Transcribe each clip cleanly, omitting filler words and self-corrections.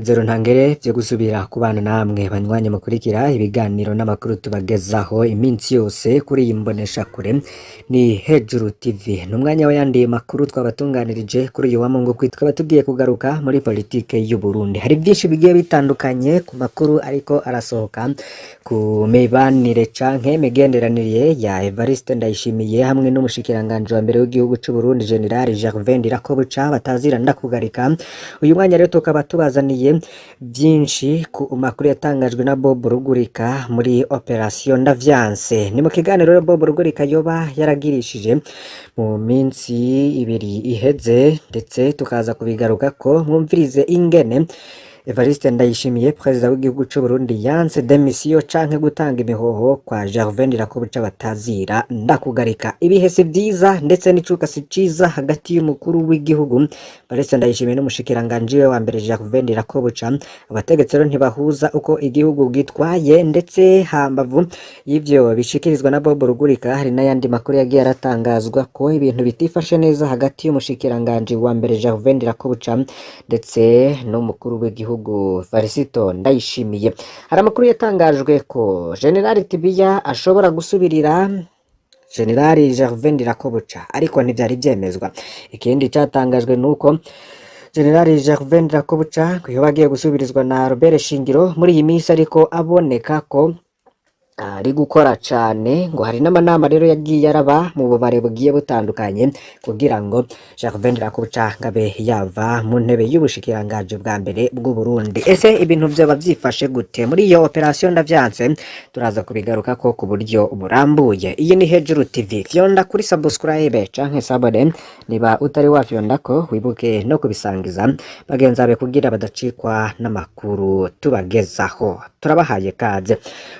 N'umunezero ntangere vyo gusubira kubana namwe banywanyi mukurikira ibiganiro n'amakuru tubagezaho iminsi yose kuri iyi mboneshakure ni Hejuru TV. Ni umwanya w'ayandi makuru twabatunganirije kuri uyu wa Mungu, tukaba tugiye kugaruka muri politike y'u Burundi. Hari byinshi bigiye bitandukanye ku makuru ariko arasohoka ku mibanire canke imigenderanire ya Evariste Ndayishimiye hamwe n'umushikiranganji wa mbere w'igihugu c'u Burundi, General Gervais Ndirakobuca batazira Ndakugarika. Uyu mwanya rero tukaba tubazaniye byinshi ku makuru yatangajwe na Bob Rugurika muri Operation Ndavyanse. Ni mu kiganiro rero Bob Rugurika yoba yaragirishije mu minsi 2 iheze, ndetse tukaza kubigaruka ko mwumvirize ingene Evariste Ndayishimiye, perezida w'igihugu c'u Burundi, yanse démission canke gutanga imihoho kwa Gervais Ndirakobuca batazira Ndakugarika. Ibihe si vyiza ndetse n'icuka si ciza hagati y'umukuru w'igihugu Evariste Ndayishimiye n'umushikiranganji we wa mbere Gervais Ndirakobuca. Abategetsi rero ntibahuza uko igihugu gitwaye, ndetse hambavu y'ivyo bishikirizwa na Bob Rugurika, hari n'ayandi makuru yagiye aratangazwa ko ibintu bitifashe neza hagati y'umushikiranganji wa mbere Gervais Ndirakobuca ndetse n'umukuru w'igihugu Varisito Ndayishimiye. Hari amakuru yatangajwe ko General Tibiya ashobora gusubirira General Gervais Ndirakobuca, ariko ntivyari vyemezwa. Ikindi catangajwe nuko General Gervais Ndirakobuca yoba agiye gusubirizwa na Robert Shingiro muri iyi minsi, ariko aboneka ko ari gukora cane. Ngo hari n'amanama rero yagiye araba mu bubare bugiye butandukanye kugira ngo Gervais Ndirakobuca ngabe yava mu ntebe y'ubushikiranganji bwa mbere bw'u Burundi. Ese ibintu vyoba vyifashe gute muri iyo Operation Ndavyanse? Turaza kubigaruka ko ku buryo burambuye. Iyi ni Hejuru TV. Fyonda kuri subscribe canke s'abonner niba utari wafyonda ko, wibuke no kubisangiza bagenzi bawe kugira badacikwa n'amakuru tubagezaho. Turabahaye kaze.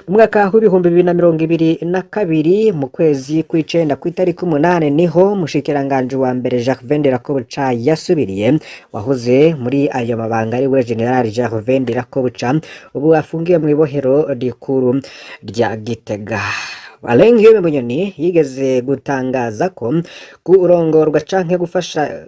Mu mwaka w'2022, mu kwezi kw'icenda, kw'itariki 8, niho mushikiranganji wa mbere Gervais Ndirakobuca yasubiriye wahoze muri ayo mabanga, ari we General Gervais Ndirakobuca, ubu afungiye mu ibohero rikuru rya Gitega. Alain Guillaume Bunyoni yigeze gutangaza ko kurongorwa canke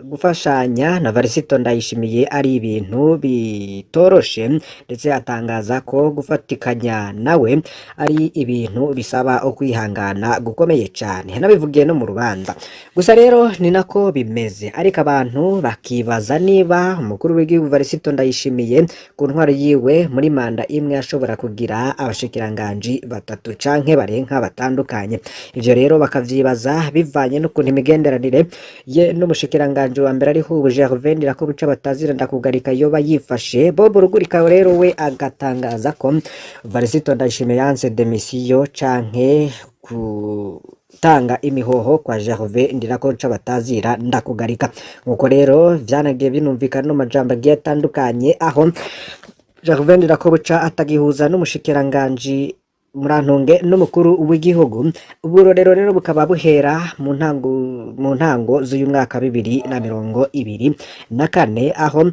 gufashanya na Varisito Ndayishimiye ari ibintu bitoroshe, ndetse atangaza ko gufatikanya nawe ari ibintu bisaba ukwihangana gukomeye cane. Yanabivugiye no mu rubanza. Gusa rero ni nako bimeze, ariko abantu bakibaza niba umukuru w'igihugu Varisito Ndayishimiye ku ntwaro yiwe muri manda imwe ashobora kugira abashikiranganji batatu canke barenka batandukanye. Ivyo rero bakavyibaza bivanye n'ukuntu imigenderanire ye n'umushikiranganji wa mbere ariho ubu, Gervais Ndirakobuca batazira Ndakugarika, yoba yifashe. Bob Rugurika rero we agatangaza ko Varisito Ndayishimiye yanse démission canke gutanga imihoho kwa Gervais Ndirakobuca batazira Ndakugarika. Nkuko rero vyanagiye binumvikana no majambo agiye atandukanye, aho Gervais Ndirakobuca atagihuza n'umushikiranganji, murantunge, n'umukuru w'igihugu. Uburorero rero bukaba buhera mu ntango z'uyu mwaka 2024, aho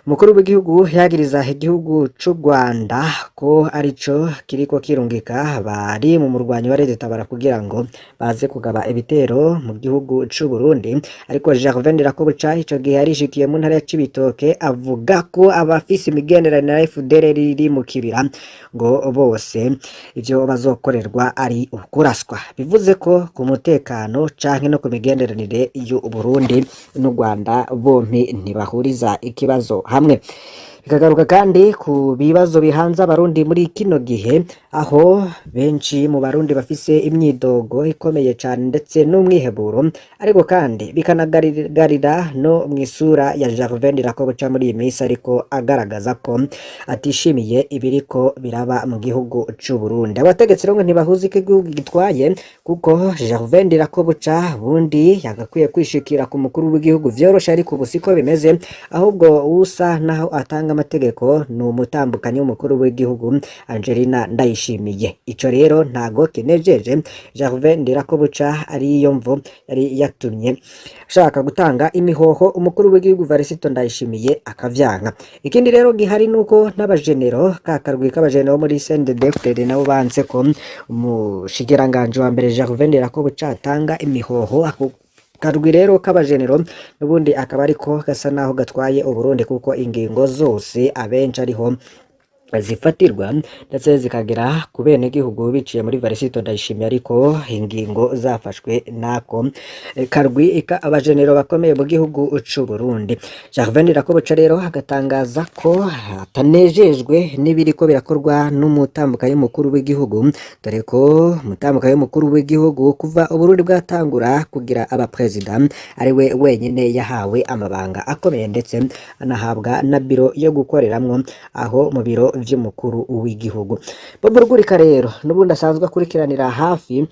umukuru w'igihugu yagiriza igihugu c'u Rwanda ko arico kiriko kirungika bari mu murwanyi wa Red Tabara kugira ngo baze kugaba ibitero mu gihugu c'u Burundi. Ariko Gervais Ndirakobuca ico gihe yarishikiye mu ntara ya Cibitoke, avuga ko abafise imigenderanire na FDLR iri mu kibira ngo bose ivyo bazokorerwa ari ukuraswa. Bivuze ko ku mutekano canke no ku migenderanire y'u Burundi n'u Rwanda, bompi ntibahuriza ikibazo hamwe. Bikagaruka kandi ku bibazo bihanze Abarundi muri kino gihe, aho benshi mu Barundi bafise imyidogo ikomeye cane ndetse n'umwiheburo, ariko kandi bikanagaragarira no mw'isura ya Gervais Ndirakobuca muri iyi minsi, ariko agaragaza ko atishimiye ibiriko biraba mu gihugu c'u Burundi. Abategetsi rero ngo ntibahuza iko igihugu gitwaye, kuko Gervais Ndirakobuca bundi yagakwiye kwishikira ku mukuru w'igihugu vyoroshe, ariko ubu siko bimeze, ahubwo usa naho atanga amategeko ni umutambukanyi w'umukuru w'igihugu, Angelina Ndayishimiye. Ico rero ntago kinejeje Gervais Ndirakobuca, ariyo mvo yari yatumye ashaka gutanga imihoho, umukuru w'igihugu Varisito Ndayishimiye akavyanka. Ikindi rero gihari nuko n'abajenero, ka karwi k'abajenero muri CNDD-FDD, nabo banse ko umushikiranganji wa mbere Gervais Ndirakobuca atanga imihoho. Ako Karwi rero k'abajenero n'ubundi akaba ariko gasa naho gatwaye Uburundi, kuko ingingo zose abenshi ariho zifatirwa, ndetse zikagera ku benegihugu biciye muri Varisito Ndayishimiye, ariko ingingo zafashwe nako karwi abajenero bakomeye mu gihugu c'u Burundi. Gervais Ndirakobuca rero agatangaza ko atanejejwe n'ibiriko birakorwa n'umutambukanyi mukuru w'igihugu, dore ko umutambukanyi mukuru w'igihugu kuva Uburundi bwatangura kugira abaperezida ari we wenyine yahawe amabanga akomeye, ndetse anahabwa na biro yo gukoreramwo aho mu biro vy'umukuru w'igihugu. Bob Rugurika rero n'ubundi asanzwe akurikiranira hafi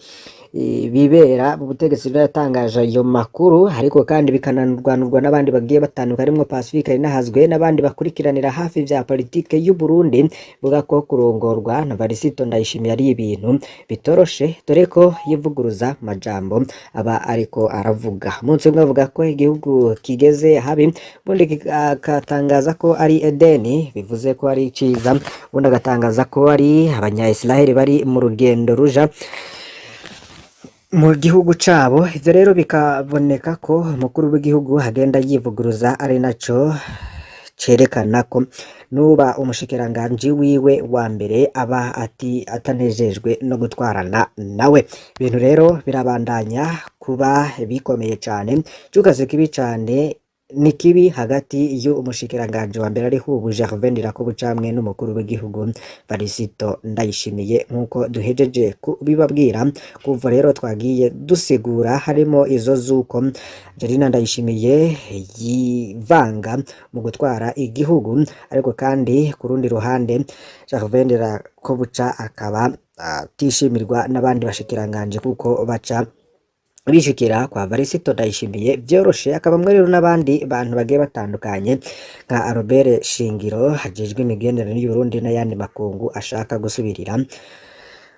ibibera mu butegetsi bwo yatangaje ayo makuru, ariko kandi bikananurwanurwa n'abandi bagiye batandukanye, harimwo Pacifique Nahazwe n'abandi bakurikiranira hafi vya politike y'u Burundi, buvuga ko kurongorwa na Varisito Ndayishimiye ari ibintu bitoroshe, dore ko yivuguruza majambo aba ariko aravuga. Umunsi umwe avuga ko igihugu kigeze habi, ubundi akatangaza ko ari Edeni, bivuze ko ari ciza, ubundi agatangaza ko ari abanya-Israel bari mu rugendo ruja mu gihugu cabo. Ivyo rero bikaboneka ko umukuru w'igihugu agenda yivuguruza, ari naco cerekana ko nuba umushikiranganji wiwe wa mbere aba ati atanejejwe no gutwarana nawe. Ibintu rero birabandanya kuba bikomeye cane, cukase kibi cane ni kibi hagati y'umushikiranganji wa mbere ariho ubu Gervais Ndirakobuca hamwe n'umukuru w'igihugu Varisito Ndayishimiye, nk'uko duhejeje kubibabwira. Kuva rero twagiye dusigura harimo izo z'uko Angelina Ndayishimiye yivanga mu gutwara igihugu, ariko kandi ku rundi ruhande Gervais Ndirakobuca akaba atishimirwa n'abandi bashikiranganji kuko baca bishikira kwa Varisito Ndayishimiye vyoroshe. Akabamwe rero n'abandi bantu bagiye batandukanye nka Albert Shingiro ajejwe imigenderanire y'Uburundi n'ayandi makungu, ashaka gusubirira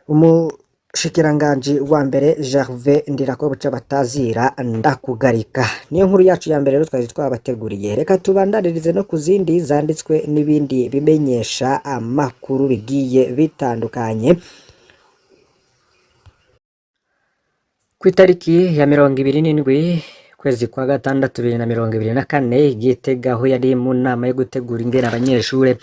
umushikiranganji wa mbere Gervais Ndirakobuca batazira ndakugarika. Niyo nkuru yacu ya mbere rero twari twabateguriye. Reka tubandanirize no ku zindi zanditswe n'ibindi bimenyesha amakuru bigiye bitandukanye. Ku itariki ya 27 kwezi kwa gatandatu 2024, Igitega aho yari mu nama yo gutegura ingene abanyeshure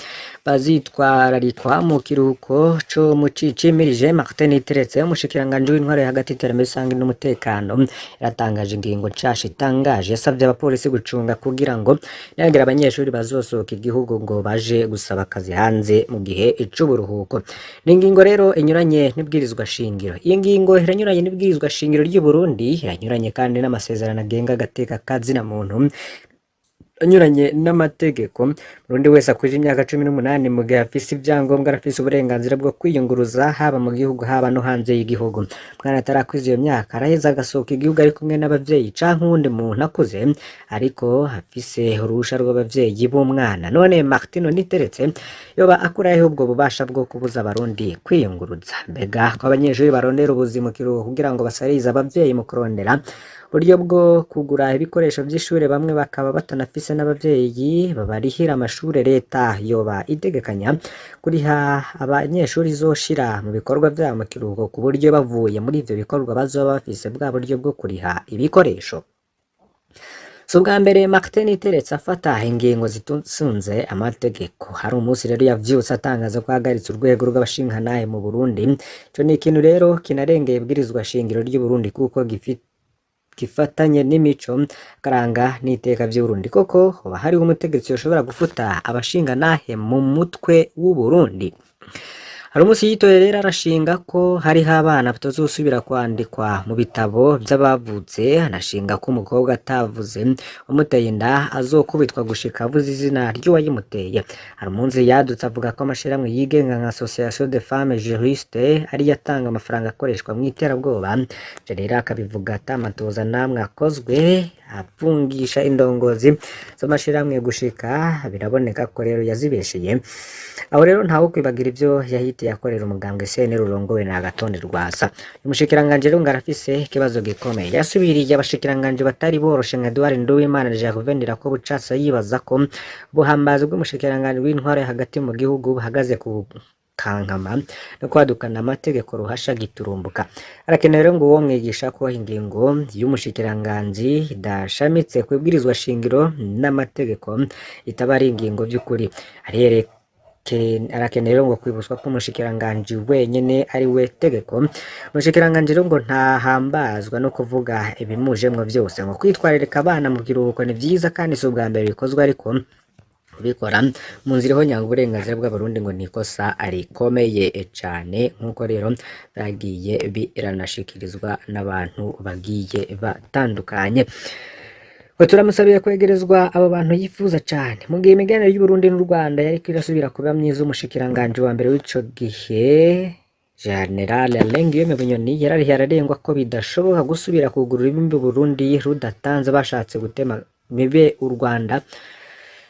bazitwararikwa mu kiruhuko co mu cicimirije, Martin Niteretse, umushikiranganji w'intwaro hagati, iterambere rusange n'umutekano, yaratangaje ingingo nshasha itangaje. Yasavye abapolisi gucunga kugira ngo ntihagire abanyeshuri bazosohoka igihugu ngo baje gusaba akazi hanze mu gihe c'uburuhuko. Ni ingingo rero inyuranye n'ibwirizwa shingiro. Iyi ngingo iranyuranye n'ibwirizwa shingiro ry'u Burundi, iranyuranye kandi n'amasezerano agenga agateka kazina muntu, anyuranye n'amategeko. Umurundi wese akwije imyaka 18, mu gihe afise ivyangombwa, arafise uburenganzira bwo kwiyunguruza haba mu gihugu haba no hanze y'igihugu. Mwana atarakwiza iyo myaka araheza agasohoka igihugu ari kumwe n'abavyeyi canke uwundi muntu akuze, ariko afise uruhusha rw'abavyeyi b'umwana. None Martino Niteretse yoba akurahe ubwo bubasha bwo kubuza abarundi kwiyunguruza? Mbega ko abanyeshuri barondera ubuzi mu kiruhuko kugira ngo basarize abavyeyi mu kurondera uburyo bwo kugura ibikoresho vy'ishure, bamwe bakaba batanafise n'abavyeyi babarihira amashure, leta yoba itegekanya kuriha abanyeshuri izoshira mu bikorwa vyabo mu kiruhuko, ku buryo bavuye muri ivyo bikorwa bazoba bafise bwa buryo bwo kuriha ibikoresho? Si ubwa mbere Martin Niteretse afata ingingo zitisunze amategeko. Hari umunsi rero yavyutse atangaza ko ahagaritse urwego rw'abashingantahe mu Burundi. Ico ni ikintu rero kinarengeye ibwirizwa shingiro ry'u Burundi, kuko gifatanye n'imico karanga n'iteka vy'Uburundi. Koko hoba hariho umutegetsi yoshobora gufuta abashingantahe mu mutwe w'u Burundi? Hari umunsi yitoye rero arashinga ko hariho abana batazosubira kwandikwa mu bitabo vy'abavutse, anashinga ko umukobwa atavuze umuteye inda azokubitwa gushika avuze izina ry'uwayimuteye. Hari umunsi yadutse avuga ko amashirahamwe yigenga nka Association des Femmes Juristes ariyo atanga amafaranga akoreshwa mw'iterabwoba. Ivyo rero akabivuga ata matoza namwe akozwe, apfungisha indongozi z'amashirahamwe gushika biraboneka ko rero yazibesheye. Aho rero ntawe kwibagira ivyo yahitiye akorera umugambwe CNL urongowe na Agathon Rwasa. Uyu mushikiranganji rero ngo arafise ikibazo gikomeye. Yasubiriye abashikiranganji batari boroshe nka Edouard Nduwimana na Gervais Ndirakobuca, yibaza ko ubuhambazi bw'umushikiranganji w'intwaro hagati mu gihugu buhagaze ku gukankama no kwadukana amategeko ruhasha giturumbuka. Arakenewe rero ngo uwo mwigisha ko ingingo y'umushikiranganji idashamitse kwibwirizwa shingiro n'amategeko itaba ari ingingo vy'ukuri. Arakeneye rero ngo kwibutswa ko umushikiranganji wenyene ari we tegeko. Umushikiranganji rero ngo ntahambazwa no kuvuga ibimujemwo vyose. Ngo kwitwararika abana mu kiruhuko ni vyiza kandi si ubwa mbere bikozwe, ariko kubikora mu nzira ihonyanga uburenganzira bw'Abarundi ngo ni ikosa rikomeye cane, nk'uko rero bagiye biranashikirizwa n'abantu bagiye batandukanye. Ngo turamusabiye kwegerezwa abo bantu yifuza cane. Mu gihe imigenderanire y'Uburundi n'u Rwanda yariko irasubira kuba myiza, umushikiranganji wa mbere w'ico gihe, General Alain Guillaume Bunyoni, yararihiye ararengwa ko bidashoboka gusubira kugurura imbibe Burundi rudatanze bashatse gutema mibe u Rwanda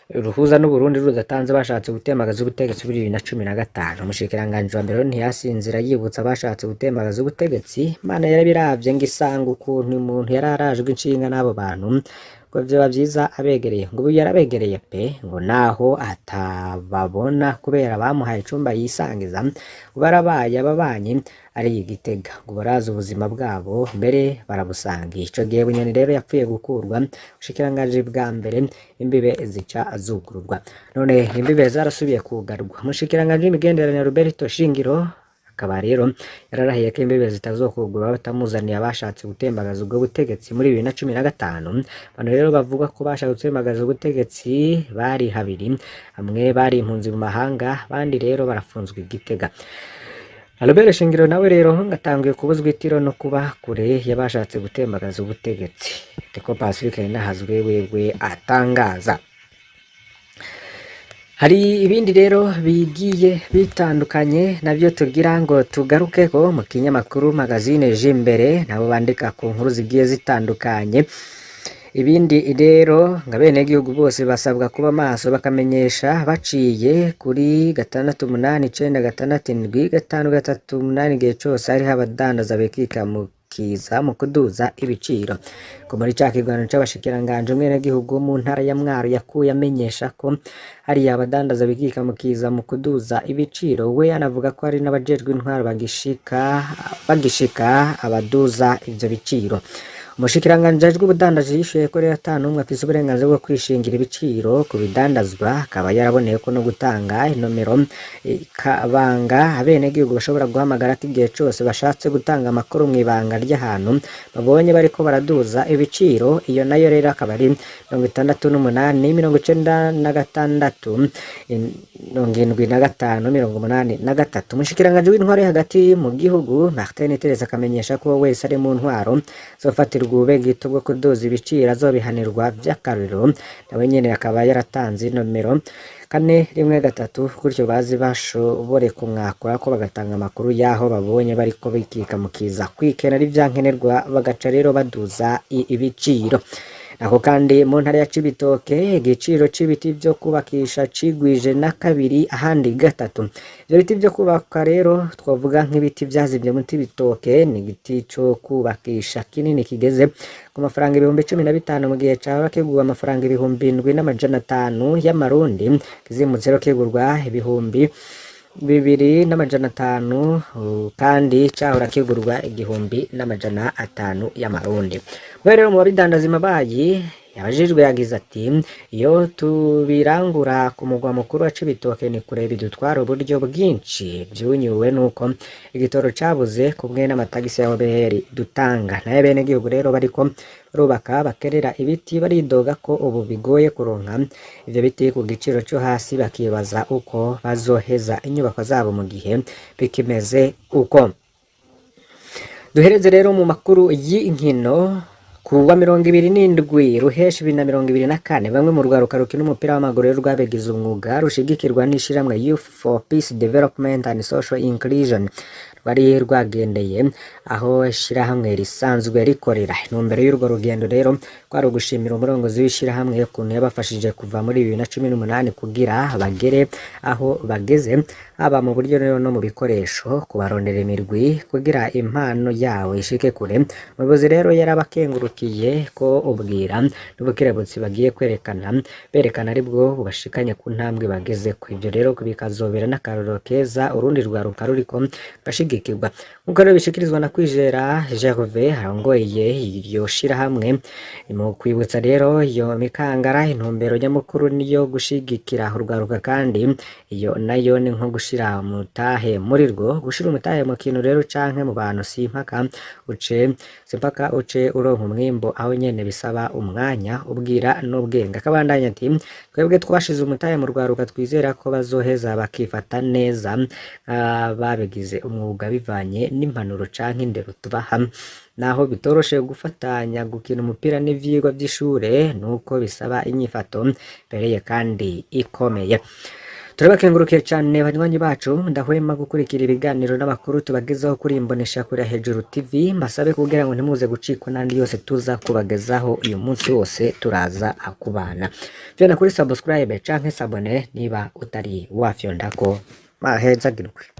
ruhuza n'Uburundi rudatanze bashatse gutembagaza ubutegetsi muri 2015. Umushikiranganji wa mbere rero ntiyasinzira yibutsa abashatse gutembagaza ubutegetsi. Imana yarabiravye ngo isanga ukuntu umuntu yari arajwe inshinga n'abo bantu, ngo vyoba vyiza abegereye. Ngo ubu yarabegereye pe, ngo naho atababona kubera bamuhaye icumba yisangiza, ngo barabaye ababanyi ari i Gitega, ngo barazi ubuzima bwabo mbere barabusangiye. Ico gihe Bunyoni rero yapfuye gukurwa ubushikiranganji bwa mbere, imbibe zica zugururwa. None imbibe zarasubiye kugarwa. Umushikiranganji w'imigenderanire Roberto Shingiro akaba rero yararahiye ko imbibe zitazokugurwa batamuzaniye abashatse gutembagaza ubwo butegetsi muri 2015. Abantu rero bavuga ko bashatse gutembagaza ubutegetsi bari habiri: bamwe bari impunzi mu mahanga, abandi rero barafunzwe i Gitega. Albert Shingiro nawe rero ngatanguye kubuzwa itiro no kuba kure y'abashatse gutembagaza ubutegetsi, niko Pacifique Nahazwe wewe atangaza. Hari ibindi rero bigiye bitandukanye nabyo tugira ngo tugarukeko mu kinyamakuru Magazine Jimbere, nabo bandika ku nkuru zigiye zitandukanye. Ibindi rero ngo abenegihugu bose basabwa kuba maso, bakamenyesha baciye kuri 689677538 igihe cose hariho abadandaza bikika mu kiza mu kuduza ibiciro. Ko muri ca kiganiro c'abashikiranganje, umwenegihugu wo mu ntara ya Mwaro yakuye amenyesha ko hariya abadandaza bikika mu kiza mu kuduza ibiciro. We anavuga ko hari n'abajejwe intwaro bagishika abaduza ivyo biciro. Umushikiranganji ajejwe ubudandaji yishuye ko rero ata n'umwe afise uburenganzira bwo kwishingira ibiciro ku bidandazwa, akaba yaraboneye ko no gutanga inomero kabanga abenegihugu bashobora guhamagara ko igihe cose bashatse gutanga amakuru mw'ibanga ry'ahantu babonye bariko baraduza ibiciro. Iyo nayo rero akaba ari 68 96 75 83. Umushikiranganji w'intwaro yo hagati mu gihugu Martin Teresa akamenyesha ko wese ari mu ntwaro zofatirwa ubube gito bwo kuduza ibiciro azobihanirwa vy'akarorero. Nawe nyene akaba yaratanze inomero 413, gutyo bazi bashobore kumwakura ko bagatanga amakuru y'aho babonye bariko bikika mu kiza kwikena ari vyankenerwa, bagaca rero baduza ibiciro. Nako kandi mu ntara ya Cibitoke igiciro c'ibiti vyo kubakisha cigwije na kabiri, ahandi gatatu. Ivyo biti vyo kubaka rero twavuga nk'ibiti vyazimvye mu Cibitoke ni igiti co kubakisha kinini kigeze ku mafaranga 15,000, mu gihe cahora kigurwa amafaranga 7,500 y'amarundi. Kizimutse rero kigurwa 2,500, kandi cahora kigurwa 1,500 y'amarundi. Mwe rero mu babidandaza imabayi yabajijwe yagize ati: "Iyo tubirangura ku mugwa mukuru wa Cibitoke ni kure, bidutwara uburyo bwinshi, vyunyuwe nuko igitoro cabuze kumwe n'amatagisi ya OBR dutanga." Nayo abenegihugu rero bariko barubaka bakerera ibiti baridoga ko ubu bigoye kuronka ivyo biti ku giciro co hasi, bakibaza uko bazoheza inyubako zabo mu gihe bikimeze uko. Duhereze rero mu makuru y'inkino. Kuwa 27 Ruheshi 2024, bamwe mu rwaruka rukina umupira w'amaguru rero rwabigize umwuga, rushigikirwa n'ishirahamwe Youth for Peace Development and Social Inclusion, rwari rwagendeye aho ishirahamwe risanzwe rikorera. Intumbero y'urwo rugendo rero kwari ugushimira umurongozi w'ishirahamwe ukuntu yabafashije kuva muri 2018 kugira bagere aho bageze, haba mu buryo rero no mu bikoresho, kubarondera imirwi kugira impano yabo ishike kure. Umuyobozi rero yarabakengurukiye ko ubwira n'ubukerebutsi bagiye kwerekana berekana aribwo bubashikanye ku ntambwe bagezeko. Ivyo rero bikazobera n'akarorero keza urundi rwaruka ruriko rurashigikirwa. Nkuko rero bishikirizwa na Kwizera Gervais arongoye iryo shirahamwe, mu kwibutsa rero iyo mikangara, intumbero nyamukuru niyo gushigikira urwaruka, kandi iyo nayo ni nko gushira umutahe muri rwo. Gushira umutahe mu kintu rero canke mu bantu simpaka uce uronka umwimbu aho nyene, bisaba umwanya, ubwira n'ubwenge. Akabandanya ati: "Twebwe twashize umutahe mu rwaruka, twizera ko bazoheza bakifata neza babigize umwuga bivanye n'impanuro canke indero tubaha. Naho bitoroshe gufatanya gukina umupira n'ivyigwa vy'ishure, nuko bisaba inyifato ibereye kandi ikomeye." Turabakengurukiye cane banywanyi bacu ndahwema gukurikira ibiganiro n'amakuru tubagezaho kuri Imboneshakure ya Hejuru TV. Mbasabe kugira ngo ntimuze gucikwa n'andi yose tuza kubagezaho uyu munsi wose, turaza akubana. Fyonda kuri subscribe canke s'abonner niba utari wafyondako. Mahezagirwe.